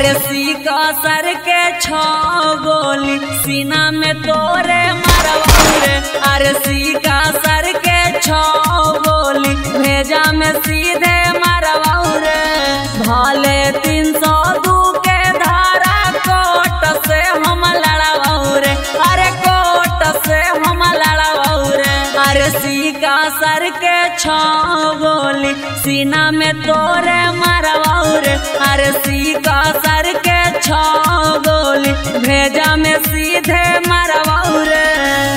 अरे caeca sir के 6 गोली सीना में तोरे मरवाऊ रे। अरे सीका सर के 6 गोली भेजा में सीधे मरवाऊ रे। भले 302 के धारा कोट से हम लड़वाऊ रे। अरे कोट से हम लड़वाऊ रे। अरे सीका सर के 6 गोली सीना में तोरे मरवाऊ रे। अरे सीका सर के 6 गोली भेजा में सीधे मरवाऊ रे।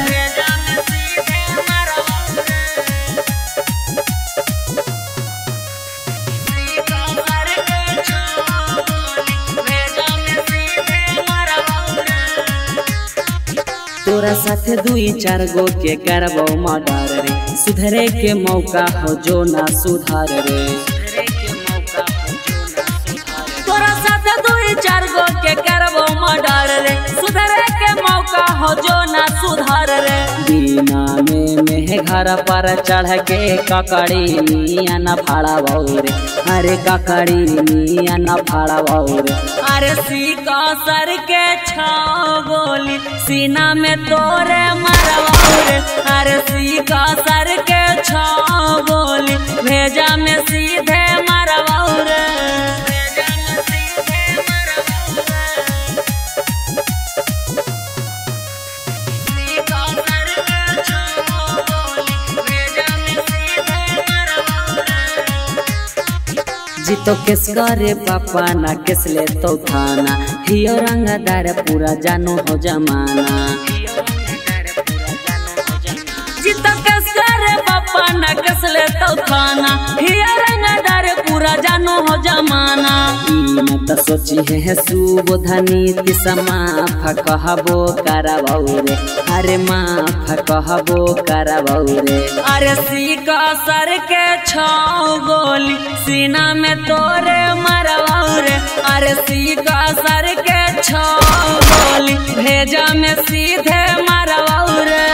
भेजा में सीधे मरवाऊ रे। सीका सर के 6 गोली भेजा में सीधे मरवाऊ रे। तोरा साथे 2-4 गो के करबो मर्डर रे। सुधरे के मौका हो जो ना सुधार रे। तोरा साथे 2-4 गो के करबो मर्डर रे। सुधरे के मौका हो जो ना सुधार रे। बिना में मेह घर पर चढ़ के ककड़ी निया न फाड़ाबो रे। अरे ककड़ी निया न फाड़ाबो रे। अरे सीका सर के 6 गोली सीना में तोरे मरवाऊ रे। अरे सीका सर के 6 गोली भेजा में सीधे मरवाऊ रे। भेजा में सीधे मरवाऊ रे। सीका सर के 6 गोली भेजा में सीधे मरवाऊ रे। जीतो केस करे पापा ना केस ले तो थाना। हियो रंगदार पूरा जानो हो जमाना। जीतो केस करे पापा ना केस ले तो थाना। हियो रंगदार पूरा जानो हो जमाना। ई त सोची है सुबोधनी माफ कहबो करबौ रे। अरे माफ कहबो करबौ रे। अरे सीका सर के 6 गोली सीना में तोरे मरवाऊ रे। अरे सीका सर के 6 गोली भेजा में सीधे मरवाऊ रे।